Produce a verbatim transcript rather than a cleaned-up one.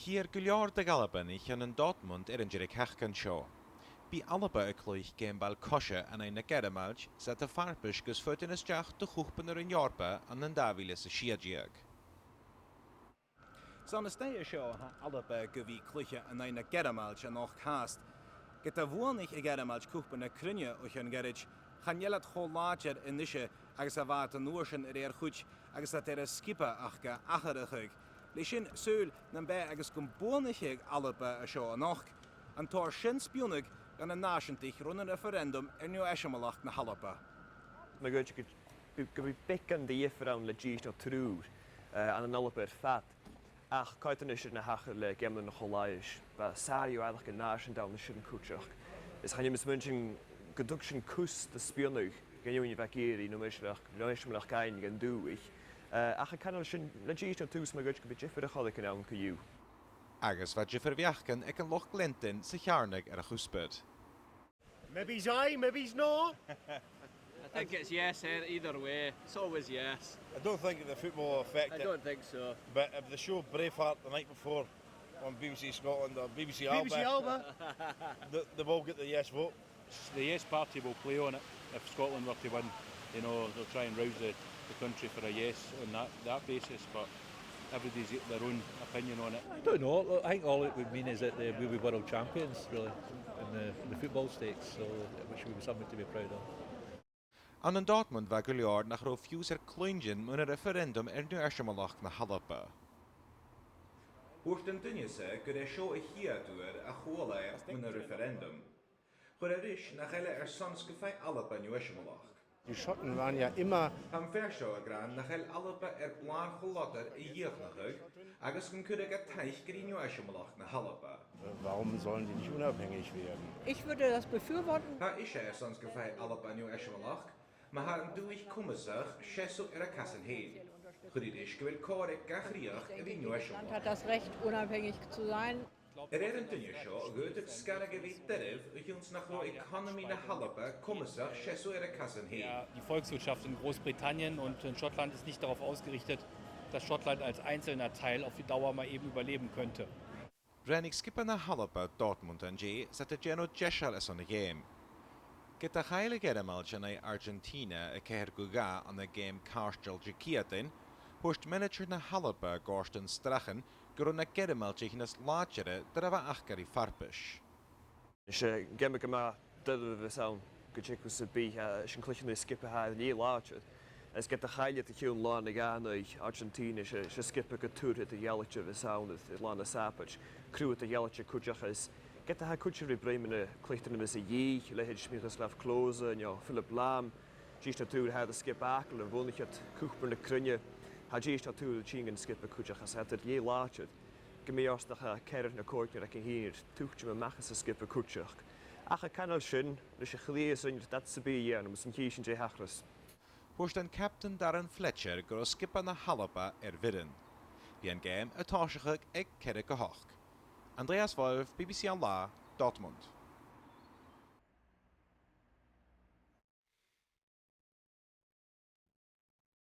Tha gu leòr de dh'Albannaich ann an Dortmund air an deireadh-sheachdain seo. Bidh Alba a' cluich geam ball-coise an aghaidh na Gearmailt, 's iad a' farpais gus faighinn a-steach do Chupa na Roinn Eòrpa ann an dà mhìle 's a sia-deug. 'S ann às dèidh seo a tha Alba gu bhith a' cluich an aghaidh na Gearmailt a-nochd fhathast. Ged a bhuannaich a' Ghearmailt Cupa na Cruinne o chionn ghoirid, chan eil iad cho làidir a-nise agus a bha iad an uair sin a rèir chuid agus iad air an sgioba aca atharrachadh. Leis sin, saoil nam biodh agus gum buannaicheadh Alba an seo a-nochd, an toir sin spionnadh dha na nàiseantaich ron an referendum air neo-eisimeileachd na h-Alba? Tha mi a' creidsinn gu, gu, gum bi beagan de dhiofar ann le dithis no triùir, eh, ann an Alba air fad. Ach coimhead a-nis air na thachair le geamannan a' cho-là, bha sàr-dheagh fhaireachdainn nàiseanta ann an sin cuideachd. Is chan eil mi a' smaointinn gun tug sin cus de spionnadh dhan fheadhainn a bha ag iarraidh neo-eisimeileachd, neo-eisimeileachd fhaighinn dhan dùthaich. Eh, ach a' cantainn sin, le dithis no triùir, tha mi a' creidsinn gum bi diofar air choreigin ann co-dhiù. Agus bha diofar bheachdan aig an luchd-leantainn sa cheàrnag air a' chuspair. Maybe's aye, maybe's no. I think it's yes, eh, either way. It's always yes. I don't think the football will affect I it. I don't think so. But if they show Braveheart the night before on B B C Scotland or B B C Alba, B B C Alba, they, they will get the yes vote. The yes party will play on it if Scotland were to win. You know, they'll try and rouse the, the country for a yes on that, that basis, but everybody's got their own opinion on it. I don't know. I think all it would mean is that, uh, we'll be world champions, really, in the, the football stakes, so, which would be something to be proud of. Ann an Dortmund bha gu leòr nach robh fiù 's air cluinntinn mun an referendum air neo-eisimeileachd na h-Alba. Thuirt an duine seo gur e seo a' chiad uair a chuala e mun an referendum. Chuir e ris nach eil e airson 's gum faigh Alba neo-eisimeileachd. Die Schotten waren ja immer Tha am fear seo ag ràdh nach eil Alba air blàr cho làidir a dhìochuimhneachadh agus gun cuireadh e taic gu neo-eisimeileachd na h-Alba. Warum sollen die nicht unabhängig werden? Ich würde das befürworten. Tha ise airson 's gum faigh Alba neo-eisimeileachd, ma tha an dùthaich comasach seasamh air a casan fhèin. Chuir i ris gu bheil còir aig gach rìoghachd a bhith neo-eisimeileach. Land hat das Recht, unabhängig zu sein. A rèir an duine seo, dh'fhaodadh sgaradh a bhith doirbh a chionn 's nach robh eaconamaidh na h-Alba comasach seasamh air a casan fhèin. Ja, die Volkswirtschaft in Großbritannien und in Schottland ist nicht darauf ausgerichtet, dass Schottland als einzelner Teil auf die Dauer mal eben überleben könnte. Ràinig sgioba na h-Alba Dortmund an-dè 's iad a' dèanamh deiseil airson a' gheama. Ged a chaill a' Ghearmailt an aghaidh Argentina a ceithir gu dhà ann an geama càirdeil Diciadain, thuirt manaidsear na h-Alba, Gordon Strachan, gun robh na Gearmailtich nas làidire dar a bha aca ri farpais. 'S e geama gu math doirbh a bh' ann gu teagamh sam bith, eh, 's e an cluich an aghaidh sgioba a tha air leth làidir. Is ged a chaill iad o chionn Là na Gàidheal an aghaidh Argentina, 's e, 's e sgioba gu tur eadar-dhealaichte a bh' ann air, air Là na Sàbaid. Cruth eadar-dhealaichte cuideachd, is ged a tha cuid ri bruidhinn mu na cluicheadairean a bhios a dhìth, leithid Miroslav Klose no Philipp Lahm, dithis no triùir a tha air an sgioba fhàgail, a bhuannaich iad Cupa na Cruinne, tha dithis no triùir a' tighinn dhan sgioba cuideachd, is tha iad air leth làidir. Gu mì-fhortanach, tha ceathrar no còignear aig an sìnior tuiteam a-mach às an sgioba cuideachd. Ach a' cantainn sin, leis a' chridhe, 's urrainn dhut dad sam bith a dhèanamh mus am chì sinn dè thachras. Thuirt an captain Darren Fletcher gun robh sgioba na h-Alba air bhioran. Bidh an geama a' tòiseachadh aig ceathrad gu h-ochd. Andreas Wolff, B B C An Là, Dortmund.